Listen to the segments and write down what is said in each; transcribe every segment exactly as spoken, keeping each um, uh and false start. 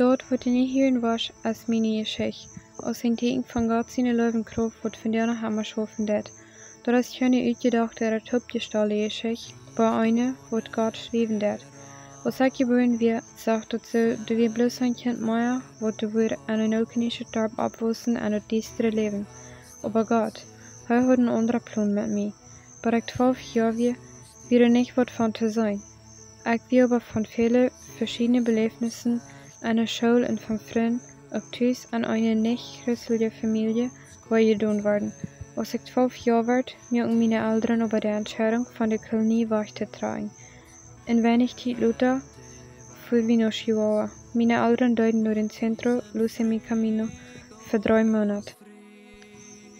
Daut, waut du nu hieren woascht, es miene Jeschicht, aus een Tieekjen von Gott siene Leew un Krauft, waut vondoag noch emma schaufen deit. Daut es kjeene utjedochte ooda toopjestalde Jeschicht, oba eene, waut Gott schriewen deed. Aus ekj jebuaren wia, sach daut soo, daut wia bloos een Kjint mea, waut doa wudd en een ooltkolonische Darp oppwaussen en daut diestre Läwen. Oba Gott, hee haud een aundren Plon met mie. Waut ekj twalf Joa wia, wia doa nich waut von to seenen. Ekj wia oba von väle veschiedne Beläwnissen en de School un von Frind, uk tus en eene nich-christelje Famielje, wua jedonen worden. Aus ekj twalf Joa wort, muaken miene Elren oba de Entscheidunk, von de Kolonie wajch to trakjen. Un weinich Tiet lota fua wie no Chihuahua. Miene Elren deeden no dän Centro Luz en Mi Camino fa dree Moonat.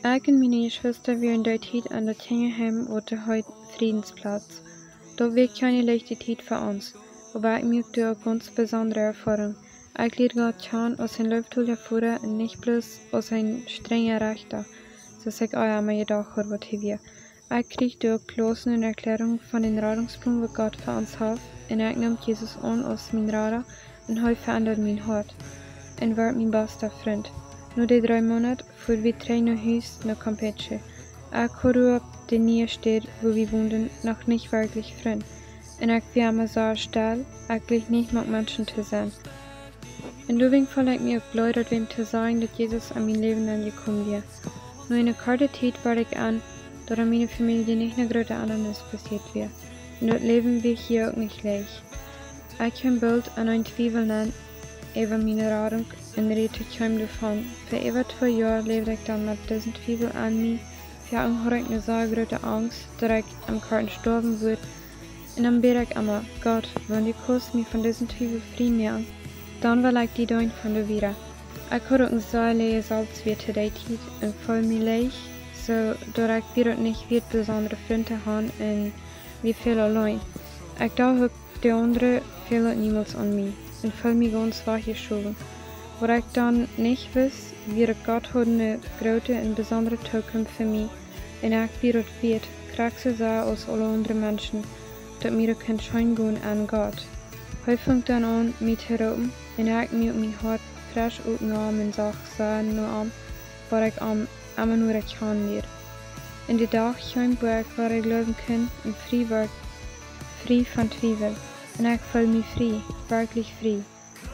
Ekj un miene Jeschwista wieren dee Tiet en daut Kjinjaheim, waut doa heet Friedensplatz. Daut wia kjeene leichte Tiet fa ons, oba ekj muak doa uk gaunz besondre Erfoarunk. Ekj lieed Gott kjanen aus een leeftolja Voda un nich bloos aus een strenja Rechta, soo aus ekj emma jedocht haud, waut hee wia. Ekj kjrieech doa uk Klaussen un Erkjläarunk von dän Radungsplon, waut Gott fa ons haft, un ekj neem Jesus aun aus mien Rada, un hee veendad mien Hoat un wort mien basta Frint. No de dree Moonat fua wie trigj no Hus, no Campeche. Ekj haud doa opp de niee Städ, wua wie wonden, noch nich werkjlich Frind. Un ekj wia emma soo stell, ekj jleich nich mank Menschen to sennen. Un doawäajen feeld ekj mie uk jleich, daut wäm to sajen, daut Jesus en mien Läwen nenjekomen wia. No eene korte Tiet wort ekj en, daut en miene Famielje nich ne groote Endanis passieet wia. Un daut Läwen wia hia uk nich leicht. Ekj kjeem boolt en een Twiewel nenn äwa miene Radunk un räd to kjeenem doavon. Fa äwa twee Joa läwd ekj dan met disen Twiewel en mie. Fa Joaren haud ekj ne sea groote Angst, daut ekj em Kjartje stoawen wudd. Un dan bäd ekj emma: Gott, wan du kaust mie von disen Twiewel frie moaken, dan well ekj die deenen von doa wieda. Ekj haud uk een sea läajen Selfstwieet to dee Tiet un feeld mie leicht, soo daut ekj wia daut nich wieet, besondre Frind to han, un wia väl auleen. Ekj docht uk, de aundre fälen niemols aun mie, un feeld mie gaunz wajchjeschowen. Waut ekj dan nich wist, wia daut Gott haud ne groote un besondre Tookunft fa mie, un ekj wia daut wieet, krakjt soo sea aus aule aundre Menschen, daut mie daut kunn scheen gonen aun Gott. Hee funk dan aun, mie to roopen, un ekj muak mien Hoat fresch op no am un sach sea no am, waut ekj am emma noda kjanen lieed. Un de Dach kjeem, wua ekj wada jleewen kunn un frie wort, frie von Twiewel. Un ekj feeld mie frie, werkjlich frie.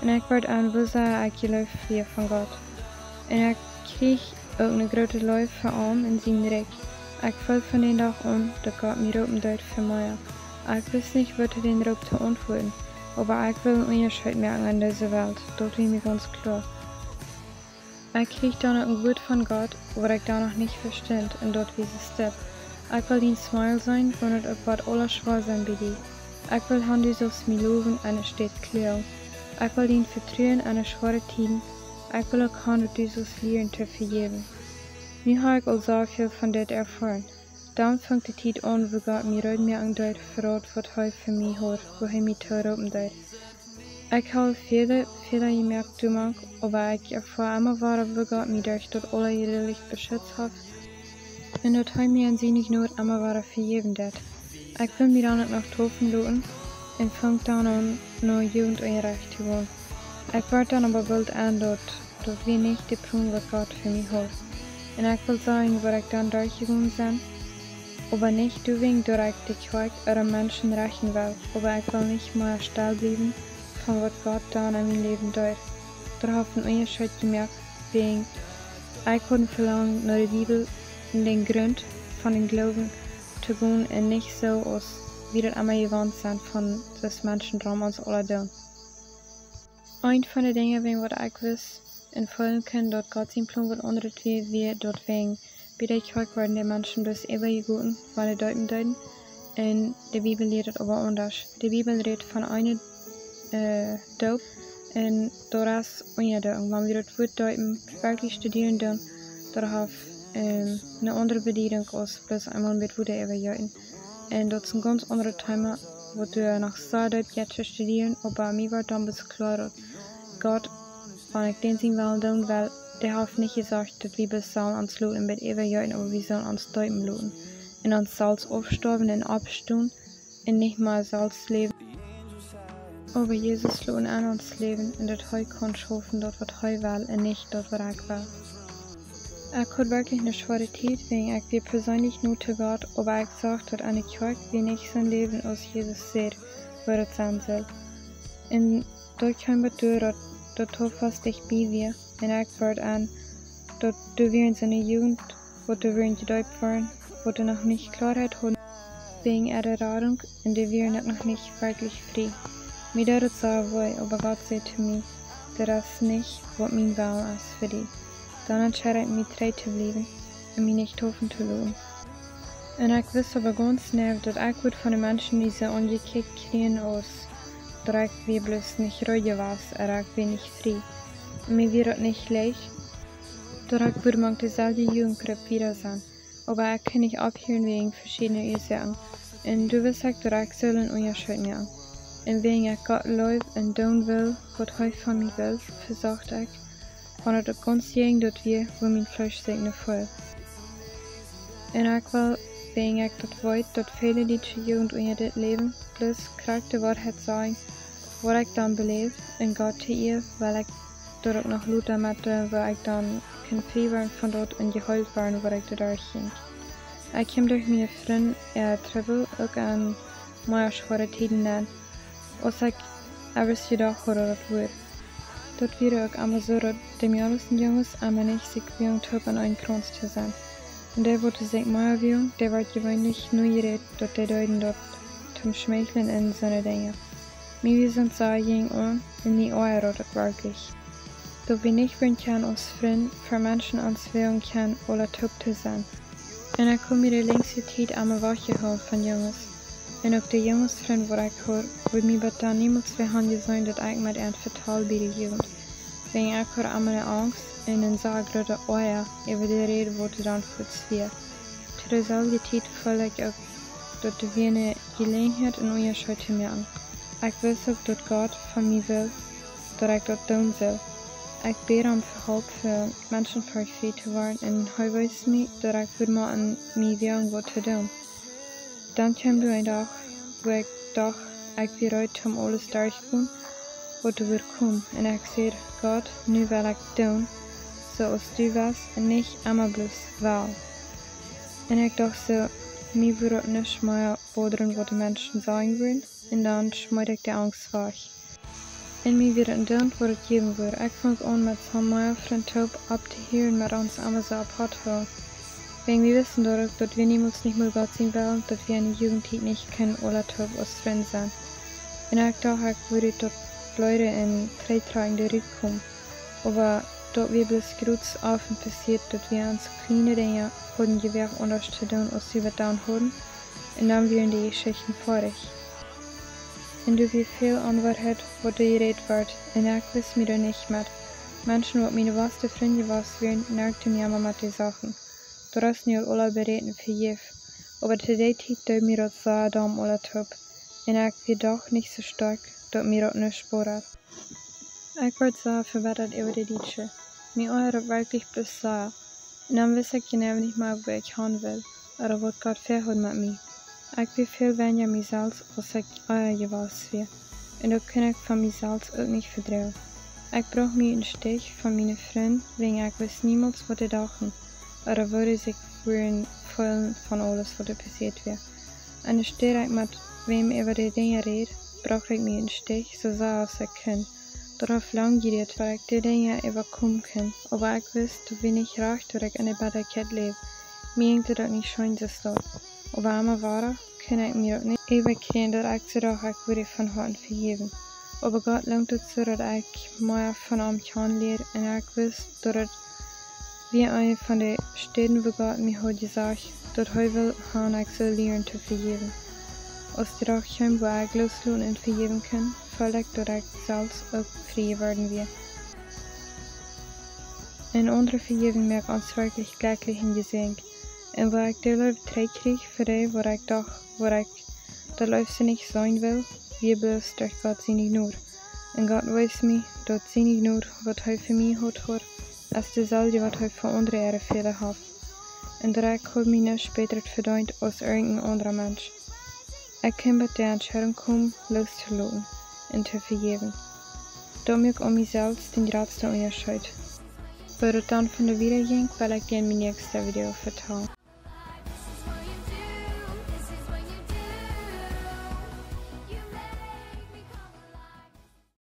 Un ekj wort en, woo sea ekj jeleeft wia von Gott. Un ekj kjrieech uk ne groote Leew fa am un sien Rikj. Ekj feeld von dän Dach aun, daut Gott mie roopen deed fa mea. Ekj wist nich, waut to dän Roop to auntwuaden, oba ekj wull een Unjascheet moaken en dise Welt, daut wia mie gaunz kloa. Ekj kjrieech dan uk een Wuat von Gott, waut ekj dan noch nich vestunt, un daut wia: Step. Ekj well dien smile seenen, wan daut uk woat aules schwoa sennen bie die. Ekj well han, du saust mie lowen enne Städ kloagen. Ekj well dien vetruen enne schwoare Tieden. Ekj well uk han, daut du saust lieren to vejäwen. Nu hab ekj aul sea väl von dit erfoaren. Dan funk de Tiet aun, wua Gott mie reed moaken deed fa daut, waut hee fa mie haud, wua hee mie to roopen deed. Ekj hab väle Fäla jemoakt doamank, oba ekj erfoa emma wada, woo Gott mie derch daut aula jeduldich beschutzt haft, un daut hee mie en siene Jnod emma wada vejäwen deed. Ekj wull mie dan uk noch deepen loten un funk dan aun, no Jugendunjarecht to gonen. Ekj wort dan oba boolt en, daut daut wia nich de Plon, waut Gott fa mie haud. Un ekj well sajen, waut ekj dan derchjegonen sie, oba nich doawäajen, daut ekj de Kjoakj ooda Menschen rechten well, oba ekj well nich mea stell bliewen von waut Gott dan en mien Läwen deed. Daut haft een Unjascheet jemoakt, wäajen ekj haud een Velangen no de Bibel un dän Grunt von dän Gloowen to gonen un nich soo, aus wie daut emma jewant sent von, daut Menschen rom ons aula doonen. Eent von de Dinja, wäajen waut ekj wist un feelen kunn, daut Gott sien Plon waut aundret wia, wia daut wäajen bie de Kjoakj worden de Menschen bloos äwajegoten, wan dee deepen deeden. Un de Bibel lieet daut oba aundasch. De Bibel rät von eene, äh, Doop, un daut es Unjadukjunk. Wan wie daut Wuat deepen werkjlich studieren doonen, daut haft, ähm, eene aundre Bediedunk aus bloos eemol met Wota äwajeeten. Un daut es een gaunz aundret Thema, waut wie noch sea deep jeit to studieren, oba mie wort dan bloos kloa, daut Gott, wan ekj dän sienen Wellen doonen well, dee haft nich jesajcht, daut wie bloos sellen ons loten met äwajeeten, oba wie sellen ons deepen loten un ons selfst aufstoawen un oppstonen un nich mea selfst läwen. Oba Jesus loten en ons Läwen un daut hee kaun schaufen daut waut hee well un nich daut waut ekj well. Ekj haud werkjlich eene schwoare Tiet, wäajen ekj wia perseenlich no to Gott, oba ekj sach daut aun de Kjoakj wia nich sien Läwen aus Jesus säd, woo daut sennen sull. Un daut kjeem bat doa daut, daut Tauffast dicht bie wia, un ekj wort en, daut doa wieren soone Jugend, waut doa wieren jedeept worden, waut doa noch nich Kloaheit hauden wäajen äare Radunk, un dee wieren uk noch nich werkjlich frie. Mie deed daut sea wee, oba Gott säd to mie: "Daut es nich waut mien Wellen es fa die." Dan entscheid ekj mie trigj to bliewen un mie nich taufen to loten. Un ekj wist oba gaunz jeneiw, daut ekj wudd von de Menschen dise aunjekjikjt kjrieen aus daut ekj wia bloos nich reed jewast, ooda ekj wia nich frie. Un mie wia daut nich leicht, daut ekj wudd mank deeselwje Jugendgrupp wieda sennen. Oba ekj kunn nich opphieren wäajen veschiedne Uasoaken. Un doa wist ekj daut ekj sull een Unjascheet moaken. Un wäajen ekj Gott leewd un doonen wull waut hee von mie wull, vesocht ekj, wan daut uk gaunz jäajen daut wia, woo mien Fleesch sikj no feeld. Un ekj well, wäajen ekj daut weet, daut väle dietsche Jugend unja dit Läwen, bloos krakjt de Woarheit sajen, waut ekj dan beläwd, un Gott to Iea well ekj daut uk noch lota met doonen, woo ekj dan kunn frie woaren von daut un jeheelt woaren, waut ekj doaderch jinkj. Ekj kjeem derch miene Frind äa Trubbel uk en mea schwoare Tieden nenn, aus ekj ever jedocht haud daut wudd. Daut wia uk emma soo, daut de Mejales un Junges emma nich sikj wullen toop en een Krauns to sennen. Un dee, waut sikj mea wullen, dee wort jeweenlich nojerät, daut dee deeden daut toom Schmeicheln un soone Dinja. Mie wia soont sea jäajen aun un mie oajad daut uk werkjlich, daut wie nich wudden kjennen aus Frind ver Menschen ons wellen kjennen aula toop to sennen. Un ekj haud mie de lenjste Tiet emma wajchjehoolen von Junges. Un uk de Junges Frind, waut ekj haud, wudd mie bat dan niemols wea han jeseenen, daut ekj met an vetal bie de Jugend. Wäajen ekj haud emma eene Angst un een sea groota Oaja äwa de Räd, waut doa dan fuats wia. To deeselwje Tiet feeld ekj uk, daut doa wia eene Jeläajenheit, een Unjascheet to moaken. Ekj wist uk, daut Gott von mie wull, daut ekj daut doonen sull. Ekj bäd am fa Help, fa Menschen fa frie to woaren, un hee wees mie, daut ekj wudd motten mie woagen waut to doonen. Dan kjeem doa een Dach, wua ekj docht, ekj wia reed toom aules derchgonen, waut doa wudd komen. Un ekj säd: "Gott, nu well ekj doonen soo aus du west un nich emma bloos wellen." Un ekj docht soo, mie wudd daut nich mea bodren, waut de Menschen sajen wudden. Un dan schmeet ekj de Angst wajch. Un mie wia daut endoont, waut et jäwen wudd. Ekj funk aun, met soone mea Frind toop opptohieren met ons emma soo apoat hoolen. Wäajen wie wisten daut uk, daut wie niemols nich mol Gott sien Wellen, daut wie en de Jugend nich kunnen aula toop aus Frind sennen. Un ekj docht, ekj wudd ut daut Blöde un Trigjtrakjen doa rutkomen. Oba daut wia bloos groots oft passieet, daut wie ons kjliene Dinja hauden jewäacht aundasch to doonen aus wie daut dan hauden. Un dan wieren de Jeschichten foadich. Un doa wia väl Onwoarheit, waut doa jerät wort, un ekj wist mie doa nich met. Menschen, waut miene baste Frind jewast wieren, nerkten mie emma met de Sachen. Daut es nu aul aula beräden vejäft. Oba to dee Tiet deed mie daut sea domm aula toop. Un ekj wia doch nich soo stoakj, daut mie daut nich bodad. Ekj wort sea vebittat äwa de Dietsche. Mie oajad daut werkjlich bloos sea. Un dan wist ekj jeneiw nich mea, wua ekj han wull, ooda waut Gott väahaud met mie. Ekj wia väl weinja mie selfst, aus ekj ea jewast wia. Un daut kunn ekj von mie selfst uk nich vedroagen. Ekj brocht mie een Stich von miene Frind, wäajen ekj wist niemols, waut dee dochten, ooda woo dee sikj wudden feelen von aules, waut doa passieet wia. Un enne Städ ekj met wäm äwa de Dinja räd, brocht ekj mie een Stich, soo sea aus ekj kunn. Daut haft lang jedieet, bat ekj de Dinja äwakomen kunn, oba ekj wist, daut wia nich rajcht, daut ekj enne Bittakjeit läwd. Mie jinkj daut nich scheen, soo daut. Oba emma wada kunn ekj mie daut nich äwakjrieen, daut ekj soo docht, ekj wudd von Hoaten vejäwen. Oba Gott lenkjt daut soo, daut ekj mea von am kjanen lieed, un ekj wist, daut et wia eene von de Städen, wua Gott mie haud jesajcht, daut hee wull han, ekj sull lieren to vejäwen. Aus de Dach kjeem, wua ekj loosloten un vejäwen kunn, feeld ekj, daut ekj selfst uk frie jeworden wia. Un aundre vejäwen moakt ons werkjlich jlekjlich un jesäajent. Un wua ekj de Leew trigj kjrieech fa dee, waut ekj docht, waut ekj daut leefste nich seenen wull, wia bloos derch Gott siene Jnod. Un Gott wees mie, daut siene Jnod, waut hee fa mie haud, haud, es deeselwje, waut hee fa aundre äare Fäla haft. Un daut ekj haud mie nuscht bätret vedeent aus irjent een aundra Mensch. Ekj kunn bat de Entscheidunk komen, loos to loten. un to vejäwen. Daut muak aun mie selfst dän jratsten Unjascheet. Woo daut dan von doa wieda jinkj, well ekj die en mien näakjstet Video vetalen.